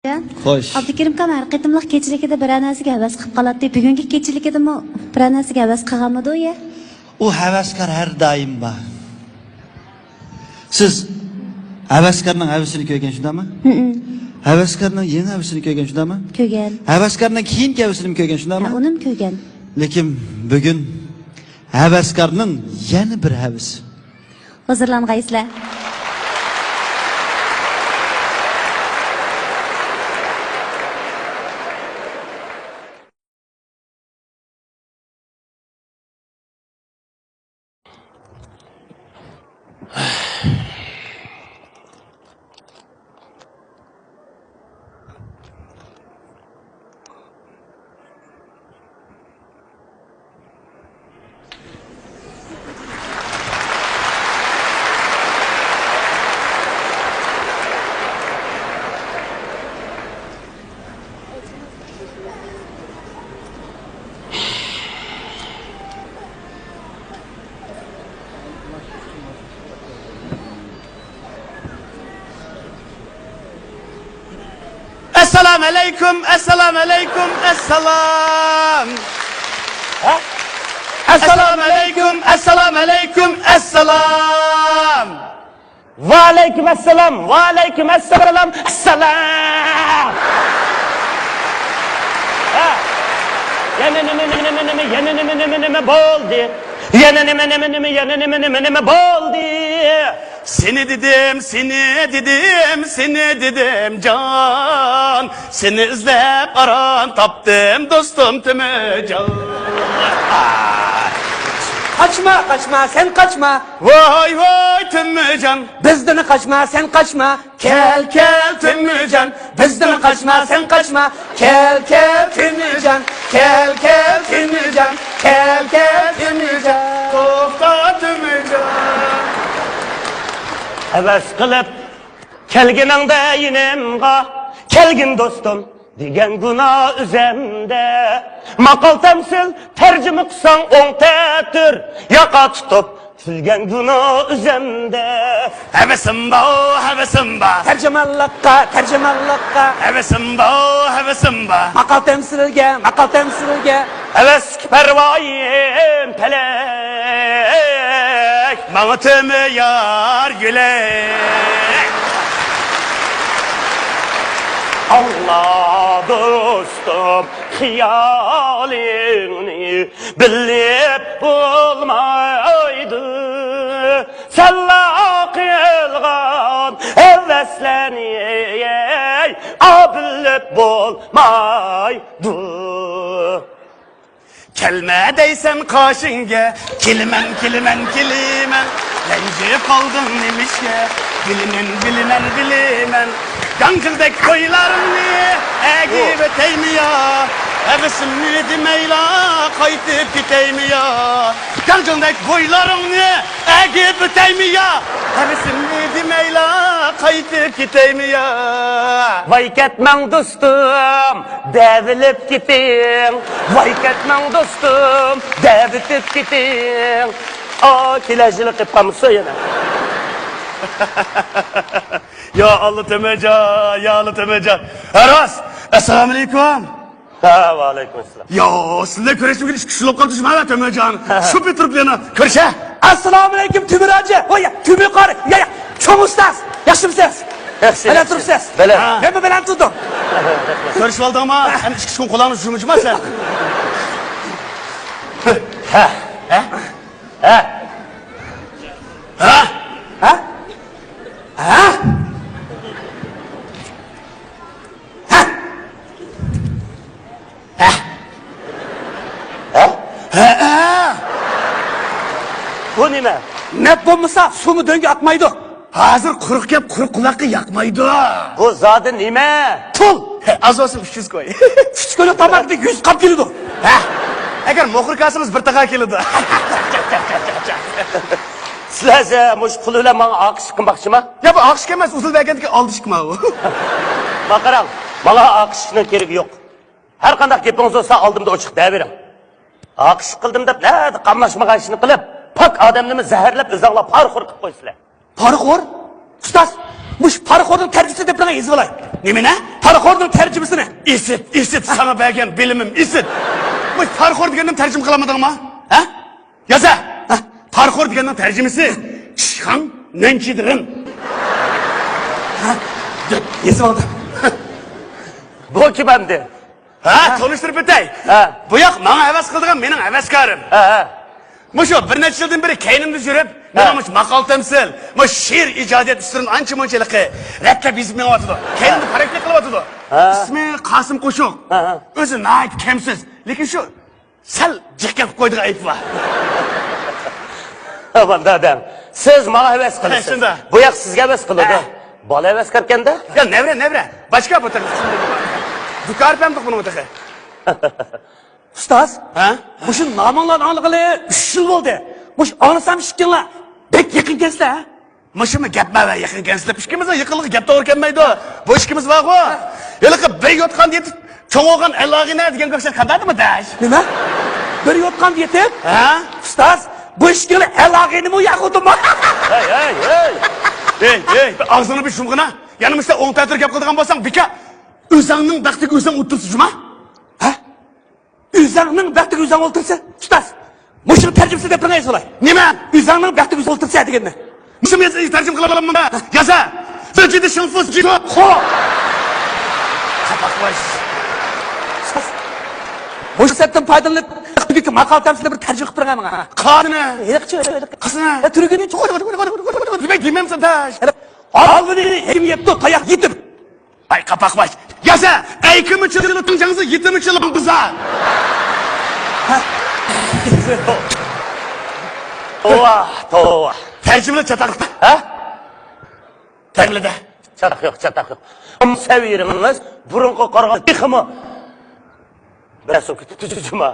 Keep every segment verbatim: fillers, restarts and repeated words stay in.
خوش. ئابدۇكېرىم ئاكام ھەر قېتىملىق كېچىلىكىدە بىرەر نەرسىگە ھەۋەس قىلىپ قالاتتى. بۈگۈنكى كېچىلىكىدىمۇ بىرەر نەرسىگە ھەۋەس قىلغانمىدۇ يە؟ ئۇ ھەۋەسكار ھەر دائىم بار. سىز ھەۋەسكارنىڭ ھەۋىسىنى كۆرگەن شۇنداقمۇ؟ ھەۋەسكارنىڭ يېڭى ھەۋىسىنى كۆرگەن شۇنداقمۇ؟ كۆرگەن. ھەۋەسكارنىڭ كېيىنكى ھەۋىسىنىمۇ كۆرگەن شۇنداقمۇ؟ ھە، ئۇنىمۇ كۆرگەن. لېكىن بۈگۈن ھەۋەسكارنىڭ يەنە بىر ھەۋىسى. ھۇزۇرلانغايسىلەر. ئەسسالامۇ ئەلەيكۇم، ئەسسالامۇ ئەلەيكۇم، ئەسسالام. ھە؟ ئەسسالامۇ ئەلەيكۇم، ئەسسالامۇ ئەلەيكۇم، ئەسسالام. ۋەئەلەيكۇم ئەسسالام، ۋەئەلەيكۇم ئەسسالام، ئەسسالام. ھە. يەنە نېمە، نېمە، نېمە، نېمە، يەنە نېمە، نېمە، نېمە بولدى؟ يەنە نېمە، نېمە، نېمە، يەنە نېمە، نېمە، نېمە بولدى؟ سېنى دېدىم، سېنى دېدىم، سېنى دېدىم جان. سېنى ئىزدەپ ئاران تاپتىم دوستۇم تۆمۈرجان. قاچما، قاچما، سەن قاچما. ۋاي، ۋاي، تۆمۈرجان. بىزدىن قاچما، سەن قاچما. كەل، كەل، تۆمۈرجان. بىزدىن قاچما، سەن قاچما. كەل، كەل، تۆمۈرجان. كەل، كەل، تۆمۈرجان. كەل، كەل، تۆمۈرجان. توختا، تۆمۈرجان. ھەۋەس قىلىپ كەلگىنىڭدە يېنىمغا، كەلگىن دوستۇم دېگەن گۇناھ ئۆزەمدە. ماقال تەمسىل تەرجىمە قىلساڭ ئوڭ تەتۈر، ياقا تۇتۇپ كۈلگەن گۇناھ ئۆزەمدە. ھەۋىسىم بار، ھەۋىسىم بار. تەرجىمانلىققا، تەرجىمانلىققا. ھەۋىسىم بار، ھەۋىسىم بار. ماقال تەمسىلگە، ماقال تەمسىلگە. ھەۋەسكە پەرۋايىم پەلەك، ماڭا تۆمۈر يار يۆلەك. ئاڭلا دوستۇم خىيالىڭنى، بىلىپ بولمايدۇ سەنلا قىلغان ھەۋەسلەرنى، ئا، بىلىپ بولمايدۇ. كەلمە دەيسەن قېشىڭگە، كېلىمەن، كېلىمەن، كېلىمەن. رەنجىپ قالدىڭ نېمىشقا؟ بىلىمەن، بىلىمەن، بىلىمەن. گاڭجىلدەك كويلارنى ئەگىپ ئۆتەيمۇ يا؟ ھەۋىسىمنى دېمەيلا قايتىپ كېتەيمۇ يا؟ گاڭجىلدەك بويلىرىڭنى ئەگىپ ئۆتەيمۇ يا؟ ھەۋىسىمنى دېمەيلا قايتىپ كېتەيمۇ يا؟ ۋاي كەتمەڭ دوستۇم، دەۋېلىپ كېتىڭ. ۋاي كەتمەڭ دوستۇم، دەۋېتىپ كېتىڭ. ئا، كېلەر يىلى قېلىپ قالمىسۇن يەنە. يا ئاللا تۆمۈرجان، يا ئاللا تۆمۈرجان. ھە راست. ئەسسالامۇئەلەيكۇم. ھە، ۋەئەلەيكۇم ئەسسالام. يا، سىلەر كۆرۈشمىگىلى ئىككى يىل بولۇپ قاپتۇ، مانا تۆمۈرجان. شۇ پېتى تۇرۇپ يەنە كۆرۈشە. ئەسسالامۇئەلەيكۇم تۆمۈر ھاجى. ۋاي، تۆمۈر قارى. يا، يا، چوڭ ئۇستاز. ياخشىمۇسىز؟ ياخشى، بەلەن ياخشى. تۇرۇپسىز. بەلەن. ھە. مەنمۇ بەلەن تۇردۇم. كۆرۈشۈۋالدىڭما؟ ئەمدى ئىككى كۈن قولۇڭنى جۇمۇجما سەن. ھە. ھە؟ ھە؟ ھە؟ ھە؟ ھە؟ ھە؟ ھە؟ ھە، ھە. بۇ نېمە؟ نەپ بولمىسا، سۇمۇ دۆڭگە ئاقمايدۇ. ھازىر قۇرۇق گەپ قۇرۇق قۇلاققا ياقمايدۇ. بۇ زادى نېمە؟ پۇل. ھە، ئاز بولسۇن ئۈچ يۈز كوي. ئۈچ كويلۇق تاماقتا يۈز قاپ كېلىدۇ. ھە؟ ئەگەر موخور كالسىڭىز بىر تاقا كېلىدۇ. سىلەرچە مۇشۇ پۇل بىلەن ماڭا ئاقىشىق قىلماقچىما؟ يا، بۇ ئاقىشىق ئەمەس، ئۇسۇل بەرگەندىكى ئالدىشىق ماۋۇ. ماڭا قاراڭ، ماڭا ئاقىشىقنىڭ كېرىكى يوق. ھەر قانداق گېپىڭىز بولسا ئالدىمدا ئوچۇق دەۋېرىڭ. ئاقىشىق قىلدىم دەپ نەدە قاملاشمىغان ئىشنى قىلىپ، پاك ئادەمنىمۇ زەھەرلەپ ئۆزۈڭلار پارىخور قىلىپ قويىسىلەر. پارىخور؟ ئۇستاز، مۇشۇ پارىخورنىڭ تەرجىمىسىنى دەپ بېرىڭە، يېزىۋالاي. نېمىنى؟ پارىخورنىڭ تەرجىمىسىنى. ئىسىت، ئىسىت، ساڭا بەرگەن بىلىمىم ئىسىت. مۇشۇ پارىخور دېگەننى تەرجىمە قىلالمىدىڭمۇ؟ ھە؟ يازە! ھە؟ پارىخور دېگەننىڭ تەرجىمىسى ئىشخاڭ نەنچىدىرىن. ھە؟ يېزىۋالدىم. بۇ كىم ئەمدى؟ ھە، تونۇشتۇرۇپ ئۆتەي. ھە. بۇ ياق ماڭا ھەۋەس قىلىدىغان مېنىڭ ھەۋەسكارىم. ھە، ھە. مۇشۇ بىر نەچچە يىلدىن بېرى كەينىمدە يۈرۈپ، ھە، مېنىڭ مۇشۇ ماقال تەمسىل، مۇشۇ شېئىر ئىجادىيەت ئۈستىدىن ئانچە-مۇنچە ھېلىقى رەتلەپ يېزىپ مېڭىۋاتىدۇ. كەينىمدە، ھە، پاراكتەك قىلىۋاتىدۇ. ھە. ئىسمى قاسىم قوشۇق. ھە، ھە. ئۆزى ناھايىتى كەمسىز. لېكىن شۇ سەل جىق گەپ قىلىپ قويىدىغان ئەيىبى بار. ئامان دادام، سىز ماڭا ھەۋەس قىلىسىز. شۇنداق. بۇ ياق سىزگە ھەۋەس قىلىدۇ. ھە. بالا ھەۋەسكاركەن-دە. يا نەۋرە، نەۋرە. باشقا بۇ تەرەپ. دۇكان پەمدۇق بۇنىڭ تېخى. ئۇستاز، ھە؟ مۇشۇ نامىڭلارنى ئاڭلىغىلى ئۈچ يىل بولدى. مۇشۇ ئاڭلىسام ئىككىڭلار بەك يېقىنكەنسىلەر، ھە؟ مۇشۇمۇ گەپمۇ ۋە يېقىنكەنسىلەر. ئىككىمىزنىڭ يېقىنلىقى گەپ توغرا كەلمەيدۇ. بۇ ئىككىمىز بارغۇ، ھېلىقى بىر يوتقاندا يېتىپ چوڭ بولغان ئەل ئاغىنە دېگەنگە ئوخشاش قانداقمۇ دەش؟ نېمە؟ بىر يوتقاندا يېتىپ؟ ھە؟ ئۇستاز، بۇ ئىككىڭلار ئەل ئاغىنىمۇ يا خوتۇنمۇ؟ ھەي، ھەي، ھەي! ھەي، ھەي، بىر ئاغزىڭنى بىر يۇمغىنا. يەنە مۇشۇنداق ئوڭ تەتۈر گەپ قىلىدىغان بولساڭ، بىكار ئۆزۈڭنىڭ بەختىگە ئۆزۈڭ ئولتۇرسا جۇما. ھە؟ ئۆزۈڭنىڭ بەختىگە ئۆزۈڭ ئولتۇرسا، ئۇستاز. مۇشۇنىڭ تەرجىمىسىنى دەپ بېرىڭە، سوراي. نېمە؟ ئۆزۈڭنىڭ بەختىگە ئۆزۈڭ ئولتۇرسا دېگەننى. مۇشۇ يازغىنى تەرجىمە قىلالاممۇ؟ يازا. زىجىدى شىڭفۇس جىدۇ. خو. قاپاق باش. ئۇستاز، مۇشۇ پۇرسەتتىن پايدىلىنىپ، بۈگۈنكى ماقالە تەمسىلىنى بىر تەرجىمە قىلىپ بېرىڭە ماڭا. قانى. ھېلىقىچە، ھېلىقى. قىزنى. يا، تۈرگىنى چوقۇم. دېمەك، دېمەمسەن، داش. ئالغىنى ھېكىم يەپتۇ، تاياق يېتىپ. ئاي، قاپاق باش. يازا، ئەيكىمۇ چىلىلىتىڭ جاڭزى، يېتىمۇ چىلىم بۇزا. توۋا، توۋا. تەرجىمىلە چاتاق. ھە؟ تەرجىمىلە. چاتاق يوق، چاتاق يوق. ئۇم سەۋىيىڭىز بۇرۇنقى قارىغان تېخىمۇ بىر سۇ كېتىپتۇ جۇما.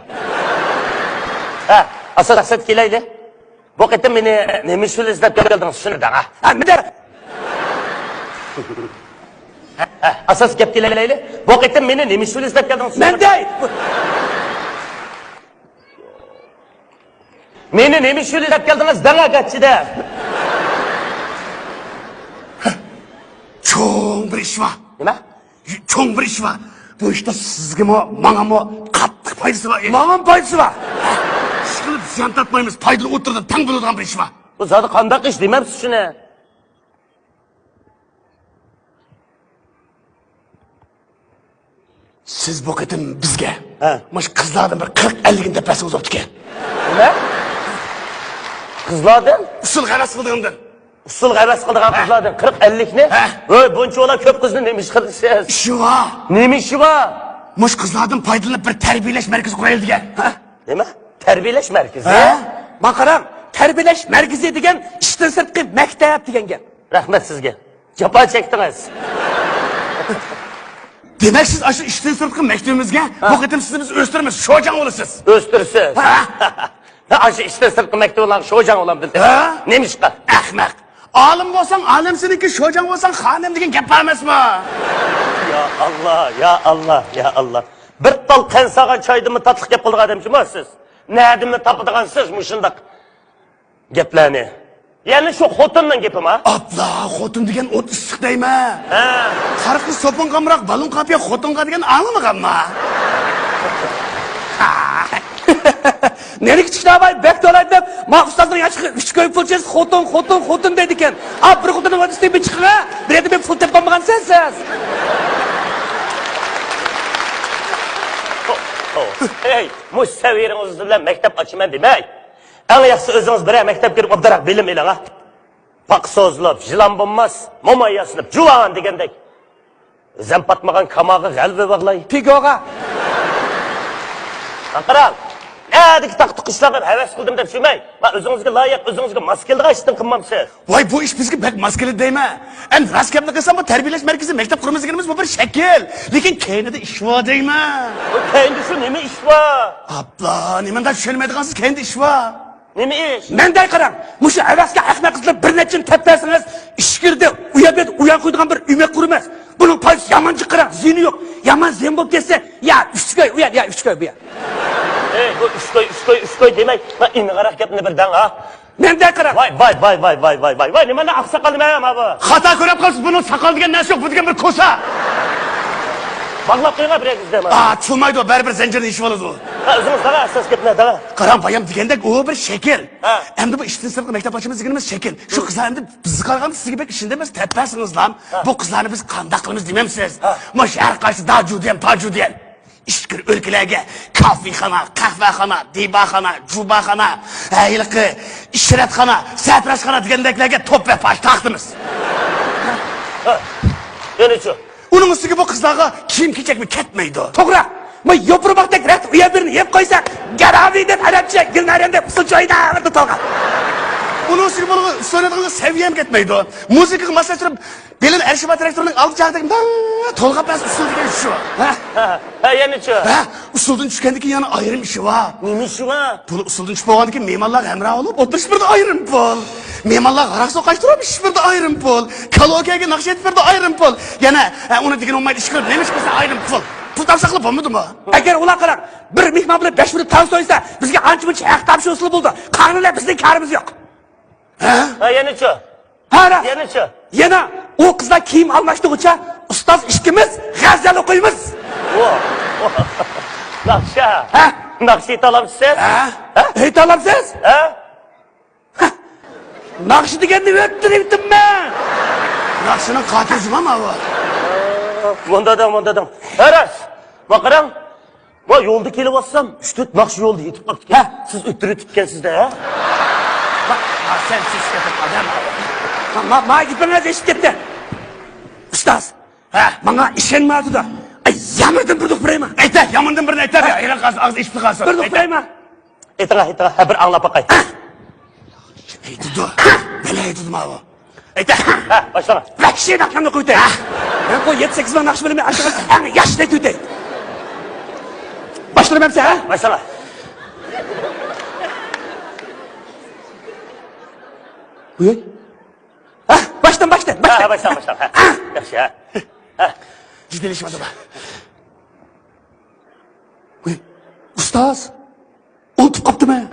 ھە، ئاساس مەقسەتكە كېلەيلى. بۇ قېتىم مېنى نېمە ئىش بىلەن ئىزدەپ كەلدىڭىز، شۇنى دەڭ، ھە؟ ھە، مەن دە. ھە، ھە، ئاساس گەپكە كېلەيلى. بۇ قېتىم مېنى نېمە ئىش بىلەن ئىزدەپ كەلدىڭىز، شۇنى دەڭ. مەن دە. مېنى نېمە ئىش بىلەن ئىزدەپ كەلدىڭىز، دەڭ، ئەگەرچىدە. چوڭ بىر ئىش بار. نېمە؟ چوڭ بىر ئىش بار. بۇ ئىشتا سىزگىمۇ، ماڭىمۇ قاتتىق پايدىسى بار. ماڭىمۇ پايدىسى بار. ئىشقىلىپ زىيان تارتمايمىز، پايدىنى ئوتتۇرىدا تەڭ بۆلىدىغان بىر ئىش بار. بۇ زادى قانداق ئىش دېمەمسىز شۇنى؟ سىز بۇ قېتىم بىزگە، ھە، مۇشۇ قىزلاردىن بىر قىرىق ئەللىكىنى دەپ بەرسىڭىز بوپتىكەن. نېمە؟ قىزلاردىن؟ ئۇسسۇل ھەۋەس قىلىدىغاندىن. ئۇسسۇل ھەۋەس قىلىدىغان، ھە، قىزلاردىن قىرىق ئەللىكنى؟ ھە. ھۆي، بۇنچە ئۇلار كۆپ قىزنى نېمە ئىش قىلىسىز؟ ئىشى بار. نېمە ئىشى بار؟ مۇشۇ قىزلاردىن پايدىلىنىپ بىر تەربىيەلەش مەركىزى قۇرايلى دېگەن. ھە؟ نېمە؟ تەربىيەلەش مەركىزى؟ ھە؟ ماڭا قاراڭ، تەربىيەلەش مەركىزى دېگەن ئىشتىن سىرتقى مەكتەپ دېگەن گەپ. رەھمەت سىزگە. جاپا چەكتىڭىز. دېمەك، سىز ئاشۇ ئىشتىن سىرتقى مەكتىۋىمىزگە، ھە، بۇ قېتىم سىزنى بىز ئۆستۈرىمىز، شوجاڭ بولىسىز. ئۆستۈرىسىز. ھە؟ ھە، ئاشۇ ئىشتىن سىرتقى مەكتىۋىڭلارغا شوجاڭ بولامدىم. ھە؟ نېمىشقا؟ ئەخمەق. ئالىم بولساڭ ئالىمسىنىڭكى، شوجاڭ بولساڭ خانىم دېگەن گەپ بار ئەمەسمۇ؟ يا ئاللا، يا ئاللا، يا ئاللا. بىر تال قەنت سالغان چايدىنمۇ تاتلىق گەپ قىلىدىغان ئادەمچىمۇ سىز؟ نەدىنمۇ تاپىدىغانسىز مۇشۇنداق گەپلەرنى؟ يەنە شۇ خوتۇننىڭ گېپىما؟ ئاپلا، خوتۇن دېگەن ئوت ئىسسىق دەيمەن. ھە. قارىقى سوپۇنغا ئامراق، بالون قاپىيە خوتۇنغا دېگەن ئاڭلىمىغانما؟ نېرى كىچىك ناماي بەك تولايدۇ دەپ، ما ئۇستازنىڭ ياشىقى ئۈچ كوي پۇل چېز، خوتۇن، خوتۇن، خوتۇن دەيدىكەن. ئا، بىر خوتۇننىڭ ۋەدىسىنى بىر چىقىڭا، بىر يەردە بىر پۇل تېپىپ بولمىغانسىز سىز. ھەي، مۇشۇ سەۋىيىڭىز بىلەن مەكتەپ ئاچىمەن دېمەي. ئەڭ ياخشىسى ئۆزىڭىز بىرەر مەكتەپكە كىرىپ ئوبدانراق بىلىم ئېلىڭ، ھە. پاقا سوزۇلۇپ، يىلان بولماس، موماي ياسىنىپ، جۇۋان دېگەندەك. زەم پاتمىغان كاماغا غەلۋە باغلاي. پىگوغا. ھە، قاراڭ. نەدىكى تاقا-تۇقا ئىشلارغا ھەۋەس قىلدىم دەپ سۆيمەي. مانا ئۆزىڭىزگە لايىق، ئۆزىڭىزگە ماس كېلىدىغان ئىشتىن قىلمامسىز؟ ۋاي، بۇ ئىش بىزگە بەك ماس كېلىدۇ دەيمەن. ئەمدى راست گەپنى قىلسام، بۇ تەربىيەلەش مەركىزى مەكتەپ قۇرىمىز دېگىنىمىز بۇ بىر شەكىل. لېكىن كەينىدە ئىش بار دەيمەن. بۇ كەينىدە شۇ نېمە ئىش بار؟ ئاپلا، نېمانداق چۈشەنمەيدىغانسىز، كەينىدە ئىش بار. نېمە ئىش؟ مەندەك قاراڭ، مۇشۇ ھەۋەسكە ئەخمەق قىزلار بىر نەچچىنى تەپ بەرسىڭىز، ئىچكىرىدە ئۇيا بۇ يەردە ئۇيان قويىدىغان بىر ئۆمەك قۇرىمىز. بۇنىڭ پايدىسى يامان جىق قاراڭ، زىيىنى يوق. يامان زىيان بولۇپ كەتسە، يا ئۈچ كوي ئۇ يەر، يا ئۈچ كوي بۇ يەر. ئەي، بۇ ئۈچ كوي، ئۈچ كوي، ئۈچ كوي دېمەي، مانا ئېنىقراق گەپنى بىر دەڭ ھە. مەندە قاراڭ. ۋاي، ۋاي، ۋاي، ۋاي، نېمانداق ئاقساقال نېمە ما بۇ؟ خاتا كۆرۈپ قالىسىز، بۇنىڭ ساقال دېگەن نەرسە يوق، بۇ دېگەن بىر كوسا. باغلاپ قويۇڭ بىرەر كىشىدە. ئا، چۇمايدۇ، بەرىبىر زەنجىرنى يېشىۋالىدۇ. ھە، ئۆزىڭىز دەڭە، ئەساس گەپنى دەڭە. قاراڭ، بايام دېگەندەك، ئۇ بىر شەكىل. ھە. ئەمدى بۇ ئىككىنچى سىنىپلىق مەكتەپ باشلىمىز دېگىنىمىز شەكىل. شۇ قىزلار ئەمدى بىزگە قارىغاندا سىزگە بەك ئىشىنىدۇ ئەمەس، تەپپەسىڭىزلام. ھە. بۇ قىزلارنى بىز قانداق قىلىمىز دېمەمسىز؟ ھە. مۇشۇ ھەر قايسى داجۇدىيەن، پاجۇدىيەن ئىچكىرى ئۆلكىلەرگە كافېخانا، قەھۋەخانا، دېباخانا، جۇباخانا، ھېلىقى ئىشرەتخانا، سەپرەشخانا دېگەندەكلەرگە توپ ۋە پاش تارقىتىمىز. ھە. يەنىچۇ؟ ئۇنىڭ ئۈستىگە بۇ قىزلارغا كىيىم-كېچەكمۇ كەتمەيدۇ. توغرا. ما يوپۇرماقتەك رەت ئۇيا بىرنى يەپ قويسا، گەرامى دەپ ئەرەبچە، گۈلنارەم دەپ ئۇسسۇل چويناپ تۇرغان. ئۇنىڭ ئۈستىگە بۇنىڭغا سۆيۈنىدىغان سەۋىيەم كەتمەيدۇ. مۇزىكىغا ماسلاشتۇرۇپ، بېلىنى ئەرشىبات تىراكتورنىڭ ئالدى چاغدەك ماڭا تولغاپ بەرسە ئۇسسۇل دېگەن شۇ. ھە؟ ھە، ھە، يەنىچۇ؟ ھە، ئۇسسۇلدىن چۈشكەندىن كېيىن يەنە ئايرىم ئىشى بار. نېمە ئىشى بار؟ بۇلار ئۇسسۇلدىن چۈشۈپ بولغاندىن كېيىن مېھمانلارغا ھەمراھ بولۇپ ئولتۇرۇش بىردە ئايرىم پۇل. مېھمانلارغا ھاراق سوقاشتۇرۇپ ئىچىش بىردە ئايرىم پۇل. كالاوكېگە ناخشا ئېيتىپ بىردە ئايرىم پۇل. يەنە، ھە، ئۇنى دېگىنى بولمايدۇ، ئىش قىلىپ نېمە ئىش قىلسا ئايرىم پۇل. پۇل تاپساقلا بولمىدىمۇ؟ ئەگەر ئۇلار قاراڭ، بىر مېھمان بىلەن بەش مىنۇت تانسا ئوينىسا، بىزگە ئانچە-مۇنچە ھەق تاپشۇرسىلا بولىدۇ. قالغىنى بىلەن بىزنىڭ كارىمىز يوق. ھە؟ ھە، يەنىچۇ؟ ھە، راست. يەنىچۇ؟ يەنە ئۇ قىزلار كىيىم ئالماشتۇرغۇچە ئۇستاز ئىككىمىز غەزەل ئوقۇيمىز. ۋو، ۋو. ناخشا. ھە؟ ناخشا ئېيتالامسىز سىز؟ ھە؟ ھە؟ ئېيتالامسىز؟ ھە؟ ھە. ناخشا دېگەننى ئۆتتۈرۈۋېتىممەن. ناخشىنىڭ قاتىلى جۇما ماۋۇ. مۇندا دەڭ، مۇندا دەڭ. ھە، راست. ما قاراڭ. ما يولدا كېلىۋاتسام، ئۈچ تۆت ناخشا يولدا يېتىپ قاپتىكەن. ھە؟ سىز ئۆتتۈرۈۋېتىپتىكەنسىز-دە، ھە؟ ما، ما، سەن سىز كېتىپ ئادەم. ما، ما، ما، گېپىڭىز ئېشىپ كەتتى. ئۇستاز، ھە؟ ماڭا ئىشەنمەيدۇ-دە. ئاي، يامىنىدىن بىر دوق بېرەيمەن. ئېيتە، يامىنىدىن بىرنى ئېيتە، ھە؟ ھېلىقى ئاغزى ئېچىلىپ قالسۇن. بىر دوق بېرەيمەن. ئېيتىڭ، ئېيتىڭ، ھە، بىر ئاڭلاپ باقاي. ئېيتىدۇ. نېمە ئېيتىدۇ ماۋۇ؟ ئېيتە. ھە، باشلاڭ. ۋەھشىي ناخشامنى قويۇۋېتەي. ھە؟ مەن بۇ يەتتە سەككىز مىڭ ناخشا بىلىمەن، ئاشۇ ئەڭ ياخشىنى ئېيتىۋېتەي. باشلىۋەرمەمسەن، ھە؟ باشلاڭ. ئۇي. ھە، باشتىن، باشتىن، ھە، باشتىن. باشلاڭ، باشلاڭ. ھە. ياخشى، ھە. ھە. جىددىيلىشىۋاتىدۇ. ئۇي، ئۇستاز. ئۇنتۇپ قاپتىمەن.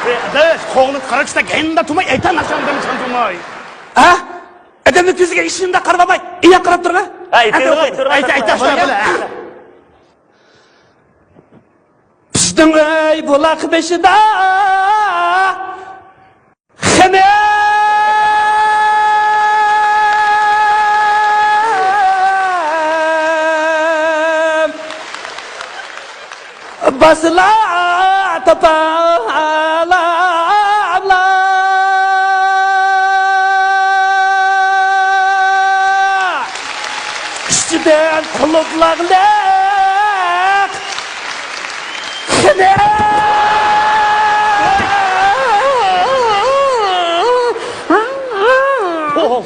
ئەي، ئاداش، قوغلىنىپ قارا چۈشتە گەينىڭدە تۇرماي، ئېيتە ناخشاڭدىن چاندۇرماي. ھە؟ ئادەمنىڭ كۆزىگە ئېشىنىڭدا قارىماي، ئېنىق قاراپ تۇرغا. ھە، ئېيتىڭ، ئېيتىڭ، ئېيتىڭ، ئېيتىڭ. بىزنىڭ ئۆي بۇلاق بېشىدا خېنىم، باسلا تاپالا. ئۈستىدىن قۇلۇپلاغلىق خېنىم. ئوھو.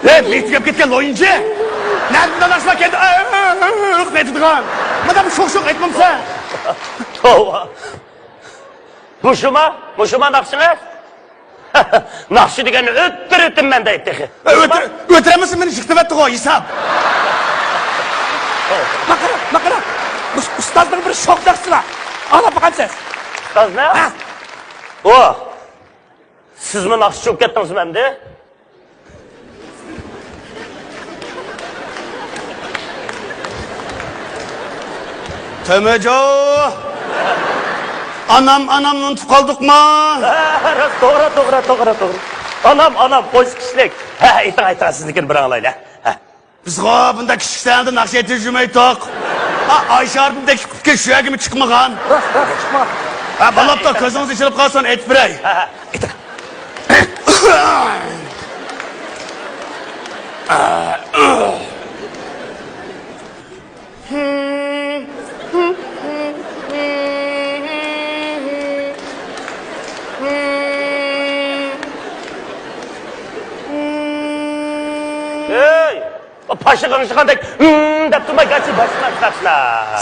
ئەي، مېيىپ تۈگەپ كەتكەن لويۇنچى. نەدىن داداشلار كەلدى؟ ئاي، ئاي، ئاي، ئاي، ئاي، ئېيتىدىغان. مادام شوخ-شوخ ئېيتمامسەن؟ توۋا. مۇشۇما؟ مۇشۇما ناخشىڭىز؟ ناخشا دېگەننى ئۆتتۈرۈۋېتىممەن دەيدۇ تېخى. ئۆتۈر-، ئۆتۈرەلمىسە مېنى يىقىتىۋەتتىغۇ ھېساب. ماقارا، ماقارا. ئۇس-، ئۇستازنىڭ بىر شوخ ناخشىسى بار. ئاڭلاپ باقامسىز؟ ئۇستازنى؟ ھە. ئۇ. سىزمۇ ناخشىچى بولۇپ كەتتىڭىزمۇ ئەمدى؟ تۆمۈرجو! ئانام، ئانامنى ئۇنتۇپ قالدۇقما؟ راست، توغرا، توغرا، توغرا، توغرا. ئانام، ئانام، قوشۇق كىشىلىك. ھە، ئېيتىڭ، ئېيتىڭ، سىزنىڭكىنى بىر ئاڭلايلى. ھە. بىزغۇ بۇنداق كىچىك سەھنىدە ناخشا ئېيتىپ يۈرمەيتتۇق. ئا، ئايشەھەردىن تېكىپ كېلىپ شۇ يەرگىمۇ چىقمىغان. راست، راست، چىقمىغان. ھە، بولۇپتۇ، كۆزىڭىز ئېچىلىپ قالسۇن، ئېيتىپ بېرەي. ھە، ھە، ئېيتىڭ. ھەي! پاشا غىڭشىغاندەك، ھىم دەپ تۇرماي، گاچى باشلىق، باشلىق.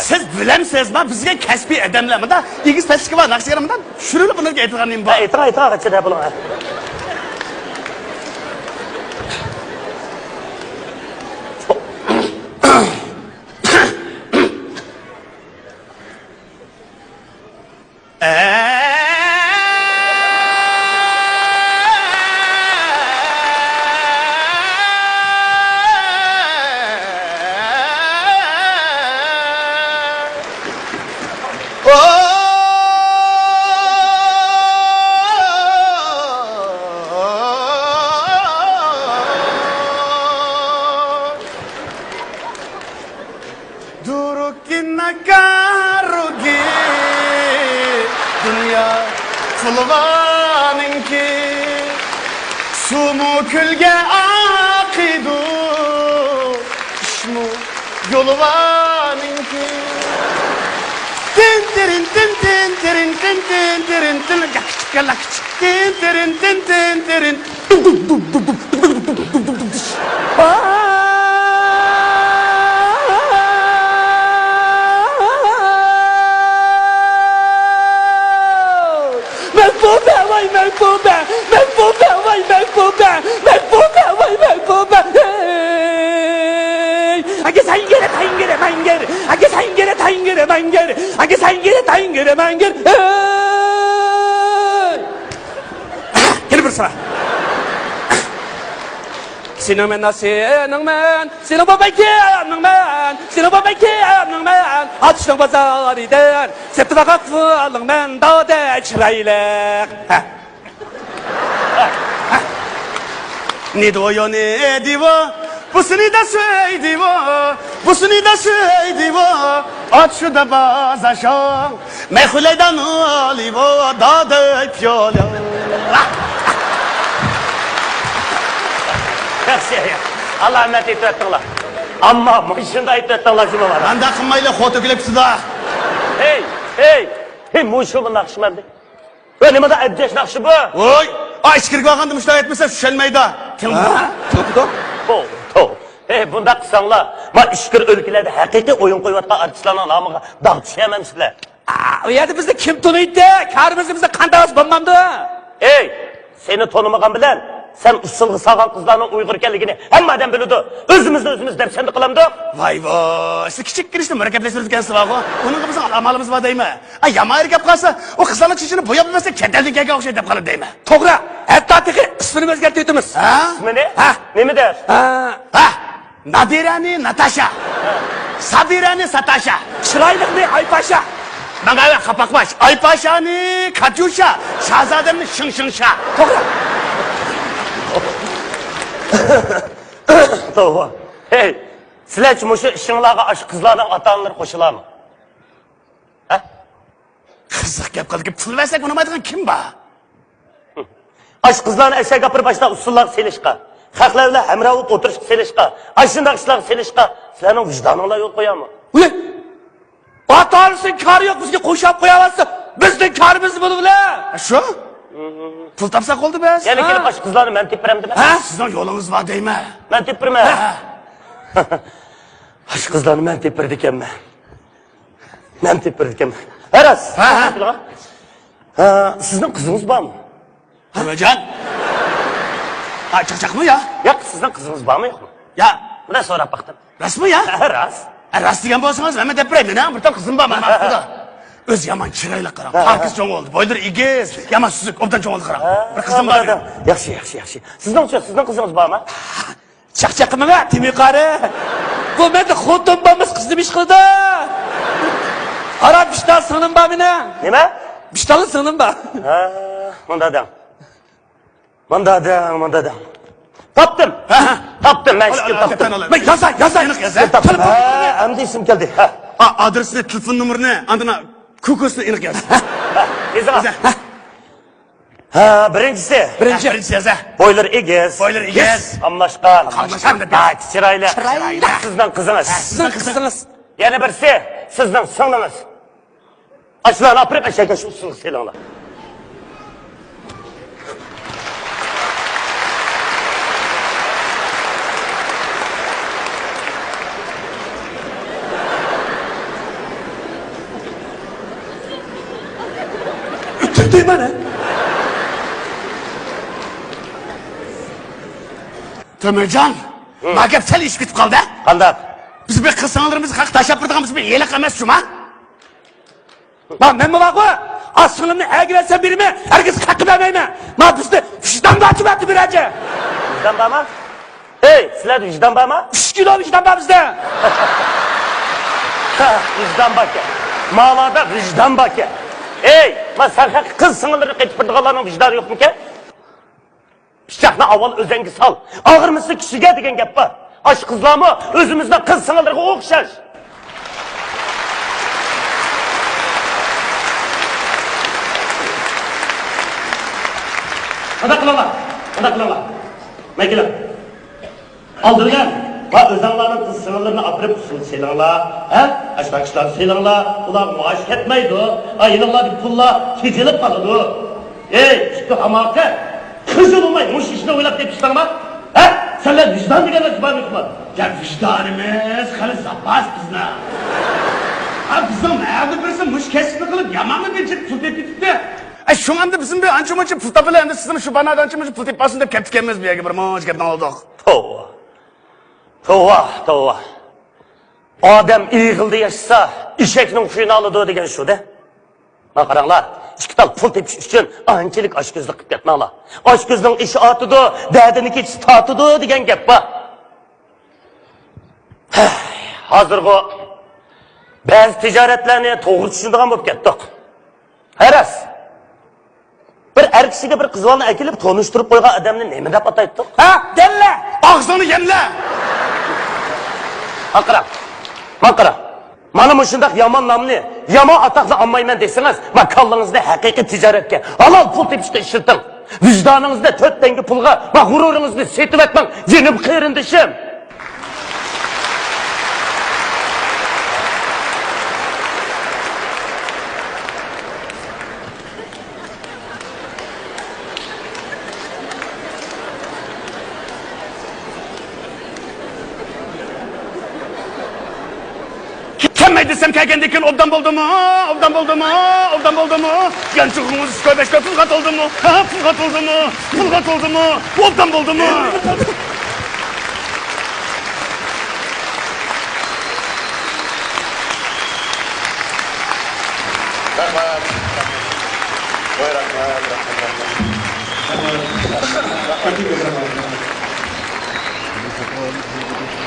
سىز بىلەمسىز، ما بىزگە كەسپىي ئادەملەر، مۇندا ئېگىز پەسلىكى بار ناخشىلار، مۇندا چۈشۈرۈلۈپ بۇنىڭغا ئېيتىدىغان نېمە بار؟ ھە، ئېيتىڭ، ئېيتىڭ، غەچچە دەپ بولۇڭ. ئەي! دۇرۇككىنناكارۇگى دۇنيا قۇلۋانىڭكى، سۇمۇ كۆلگە ئاقىدۇ، ئىشمۇ يولۋانىڭكى. تىن تىرىن تىن تىن تىرىن تىن تىن تىرىن تىن. ياكىچىك يالاكىچىك. تىن تىرىن تىن تىن تىرىن. مەھبۇبە، ۋاي مەھبۇبە، مەھبۇبە، ۋاي مەھبۇبە، مەھبۇبە، ۋاي مەھبۇبە. ھەي! ئەگە سەيگىرە تەيگىرە مەڭگىر، ئەگە سەيگىرە تەيگىرە مەڭگىر، ئەگە سەيگىرە تەيگىرە مەڭگىر. ھەي! يەنە بىر سىرا. سېنىڭ مەن، سېنىڭ مەن، سېنىڭ بابايكى ئايامنىڭ مەن، سېنىڭ بابايكى ئايامنىڭ مەن، ئاتۇشنىڭ بازارىدىن سېتىۋالغان قۇلۇڭ مەن دادە چىرايلىق. ھە. نېدىۋو يو نېدىۋو، بۇسىنى دا سۆيدىۋو، بۇسىنى دا سۆيدىۋو، ئاتۇشۇدا بازاشاڭ. مەيخۇلەيدان ئالىۋۇ دادەي پىيالە. ياخشى، ئاللا رەھمەت ئېيتىۋەتتىڭلار. ئەمما مۇشۇنداق ئېيتىۋەتتىڭلار جۇمۇ بار. مۇنداق قىلمايلى، خو تۆكۈلۈپ تۇدا. ھەي، ھەي، ھەي، مۇشۇمۇ ناخشىمەندى. ۋە نېمىدا ئەبجەش ناخشا بۇ؟ ۋوي، ئا، ئىچكىرىگە بارغاندا مۇشۇنداق ئېيتمىسا چۈشەنمەيدۇ. ھە؟ توپىدۇ. توۋا، توۋا. ھەي، بۇنداق قىلساڭلار، ما ئىچكىرى ئۆلكىلەردە ھەقىقىي ئويۇن قويۇۋاتقان ئارتىسلارنىڭ نامىغا داغ چۈشەرمەن سىلەر. ئا، ئۇ يەردە بىزنى كىم تونۇيتتى؟ كارىمىزدا بىزنى قانداق بولمامدۇ؟ ئەي، سېنى تونۇمىغان بىلەن سەن ئۇسسۇلغا سالغان قىزلارنىڭ ئۇيغۇر ئىكەنلىكىنى ھەممە ئادەم بىلىدۇ. ئۆزىمىزنى ئۆزىمىز دەپسەندە قىلامدۇق؟ ۋاي ۋاي، سىز كىچىككىنە ئىشتا مۇرەككەپلەشتۈرىدىكەنسىز بارغۇ. ئۇنىڭغا بىزنىڭ ئامالىمىز بار دەيمەن. ئا، يامان يېرى كەپ قالسا، ئۇ قىزلارنىڭ چېچىنى بوياپ بەرمەسلىك چەت ئەلدىن كەلگەن ئوخشايدۇ دەپ قالىدۇ دەيمەن. توغرا، ھەتتا تېخى ئىسمىنى ئۆزگەرتىۋېتىمىز. ھە؟ ئىسمىنى؟ ھە. نېمە دەپ؟ ھە. ھە. نادىرەنى ناتاشا، سابىرەنى ساتاشا، چىرايلىقنى ئايپاشا، ماڭا قاپاقباش ئايپاشانى كاتيۇشا، شاھزادەمنى شىڭ شىڭ شا. توغرا. توغرا. ھەي، سىلەرچۇ مۇشۇ ئىشىڭلارغا ئاشۇ قىزلارنىڭ ئاتا-ئانىلىرى قوشۇلامۇ؟ ھە؟ قىزىق گەپ قىلدىكى، پۇل بەرسەك ئۇنىمايدىغان كىم بار؟ ئاشۇ قىزلارنى ئەشەگە ئاپىرىپ ئاشۇنداق ئۇسسۇللارغا سېلىشقا، خەقلەر بىلەن ھەمراھ بولۇپ ئولتۇرۇشقا سېلىشقا، ئاشۇنداق ئىشلارغا سېلىشقا سىلەرنىڭ ۋىجدانىڭلار يول قويامۇ؟ ئۇي! ئاتا-ئانىسىنىڭ كارى يوق، بىزگە قوشاپ قوياۋاتسا، بىزنىڭ كارىمىز نېمە بولىدۇ؟ شۇ؟ پۇل تاپساق بولدى بەس. يەنە كېلىپ ئاشۇ قىزلارنى مەن تېپىپ بېرەمدىمەن؟ ھە؟ سىزنىڭ يولىڭىز بار دەيمەن. مەن تېپىپ بېرىمەن. ھە. ئاشۇ قىزلارنى مەن تېپىپ بېرىدىكەنمەن. مەن تېپىپ بېرىدىكەنمەن. ھە، راست. ھە، ھە. ھە، سىزنىڭ قىزىڭىز بارمۇ؟ ئەمەجان. ھە، چاقچاقمۇ يا؟ ياق، سىزنىڭ قىزىڭىز بارمۇ يوقمۇ؟ يا. مۇنداق سوراپ باقتىم. راستمۇ يا؟ ھە، راست. ھە، راست دېگەن بولسىڭىز، مەن دەپ بېرەي. مېنىڭ بىر تال قىزىم بار، مانا قاپتۇ. ئۆزى يامان چىرايلىق، قاراڭ. ھە، ھە. پاكىز چوڭ بولدى. بويلىرى ئېگىز، يامان سۈزۈك، ئوبدان چوڭ بولدى، قاراڭ. ھە، بىر قىزىم بار. ياخشى، ياخشى، ياخشى. سىزنىڭچۇ، سىزنىڭ قىزىڭىز بارمۇ؟ چاقچاق قىلماڭ، تېمى يۇقىرى. بۇ مەندە خوتۇن بولمىسا قىز نېمە ئىش قىلىدۇ؟ قارا، بىشتال سىڭلىم بار مېنىڭ. نېمە؟ بىشتال سىڭلىم بار. ھە، مۇنداق دەڭ. مۇنداق دەڭ، مۇنداق دەڭ. تاپتىم. ھە، ھە. تاپتىم، مەن ئىشكىل تاپتىم. مەن يازا، يازا. ئېنىق يازا. تاپتىم. ھە، ئەمدى ئېسىمگە كەلدى. ھە. ئا، ئادرېسنى، تېلېفون نومۇرىنى، ئاندىن كوكوسنى ئېنىق ياز. ھە، يېزىڭ. ھە. ھە، بىرىنچىسى. بىرىنچى. ھە، بىرىنچىسى ياز، ھە. بويلىرى ئېگىز. بويلىرى ئېگىز. قاملاشقان. قاملاشقان دەپ. ھە، چىرايلىق. چىرايلىق. سىزنىڭ قىزىڭىز. سىزنىڭ قىزىڭىز. يەنە بىرسى، سىزنىڭ سىڭلىڭىز. ئاشۇلارنى ئاپىرىپ ئەشەگە شۇ ئۇسسۇلغا سېلىڭلار. ئۆتتۈردى مانا. تۆمۈرجان، ھە. ما گەپ سەل ئېشىپ كېتىپ قالدى. قانداق؟ بىز بىر قىز سىڭىللىرىمىزنى خەققە تاشلاپ بېرىدىغان بىز بىر ھېلىقى ئەمەس شۇ ما. ما مەنمۇ بارغۇ، ئا سىڭلىمنى ئەگىۋەتسەم بېرىمەن، ھەرگىز خەققە بەرمەيمەن. ما بىزدە ۋىجدان بارچۇ بەردى بىرەرچە. ۋىجدان بارما؟ ھەي، سىلەردە ۋىجدان بارما؟ ئۈچ كىلو ۋىجدان بار بىزدە. ۋىجدان باركەن. ماۋادا ۋىجدان باركەن. ھەي، ما سەن خەققە قىز سىڭىللىرىنى قېتىپ بېرىدىغانلارنىڭ ۋىجدانى يوقمىكەن؟ پىچاقنى ئاۋۋال ئۆزەڭگە سال، ئاغرىمىسا كىشىگە دېگەن گەپ بار. ئاشۇ قىزلارمۇ ئۆزىمىزنىڭ قىز سىڭىللىرىغا ئوخشاش. قانداق قىلىڭلار؟ قانداق قىلىڭلار؟ مەن كېلىڭ. ئالدى بىلەن، ۋە ئۆزۈڭلارنىڭ قىز سىڭىللىرىنى ئاپىرىپ ئۇسسۇل سېلىڭلار، ھە؟ ئاشۇنداق ئىشلارنى سېلىڭلار، ئۇلار مائاش كەتمەيدۇ، ئا، يېنىڭلاردىكى پۇللار تېجىلىپ قالىدۇ. ئەي، ئىككى ھاماقەت! قىز بولماي مۇشۇ ئىشنى ئويلاپ تېپىشتىڭلار؟ ھە؟ سەندە ۋىجدان دېگەن نەرسە بارمىكىن؟ يا ۋىجدانىمىز خېلى زاپاس بىزنىڭ. ھە، بىزنىڭ مەھەللىدە بىرسى مۇشۇ كەسىپنى قىلىپ يامانلا بېجىرىپ پۇل تېپىپ كېتىپتۇ. ئەي، شۇڭا ئەمدى بىزمۇ بىر ئانچە-مۇنچە پۇل تاپىلى، ئەمدى سىزمۇ شۇ بانادا ئانچە-مۇنچە پۇل تېپىپ ئالسۇن دەپ كەپتىكەنمىز بۇ يەرگە، بىر مۇنچە گەپنى ئالدۇق. توۋا. توۋا، توۋا. ئادەم ئېغىلدا ياشىسا، ئېشەكنىڭ خۇيىنى ئالىدۇ دېگەن شۇ-دە. مانا قاراڭلار، ئىككى تال پۇل تېپىش ئۈچۈن ئانچىلىك ئاچكۆزلۈك قىلىپ كەتمەڭلار. ئاچكۆزنىڭ ئىشى ئارتىدۇ، دەردىنىڭ كېچىسى تارتىدۇ دېگەن گەپ بار. ھەي، ھازىرغۇ بەزى تىجارەتلەرنى توغرا چۈشىنىدىغان بولۇپ كەتتۇق. ھە راست. بىر ئەر كىشىگە بىر قىز بالىنى ئەكېلىپ تونۇشتۇرۇپ قويغان ئادەمنى نېمە دەپ ئاتايتتۇق؟ ھە؟ دەللە! ئاغزىڭنى يەملە! ماڭا قارا. ماڭا قارا. مانا مۇشۇنداق يامان نامنى، يامان ئاتاقنى ئالمايمەن دېسىڭىز، ما كاللىڭىزنى ھەقىقىي تىجارەتكە، ھالال پۇل تېپىشقا ئىشلىتىڭ. ۋىجدانىڭىزنى تۆت تەڭگە پۇلغا، ما غۇرۇرىڭىزنى سېتىۋەتمەڭ، جېنىم قېرىندىشىم. كەلمەي دېسەم كەلگەندىن كېيىن ئوبدان بولدىمۇ؟ ئوبدان بولدىمۇ؟ ئوبدان بولدىمۇ؟ يانچۇقىڭىز ئۈچ كوي بەش كوي پۇلغا تولدىمۇ؟ ھە، پۇلغا تولدىمۇ؟ پۇلغا تولدىمۇ؟ ئوبدان بولدىمۇ؟ رەھمەت. ۋاي، رەھمەت، رەھمەت، رەھمەت.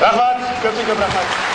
رەھمەت، كۆپتىن كۆپ رەھمەت.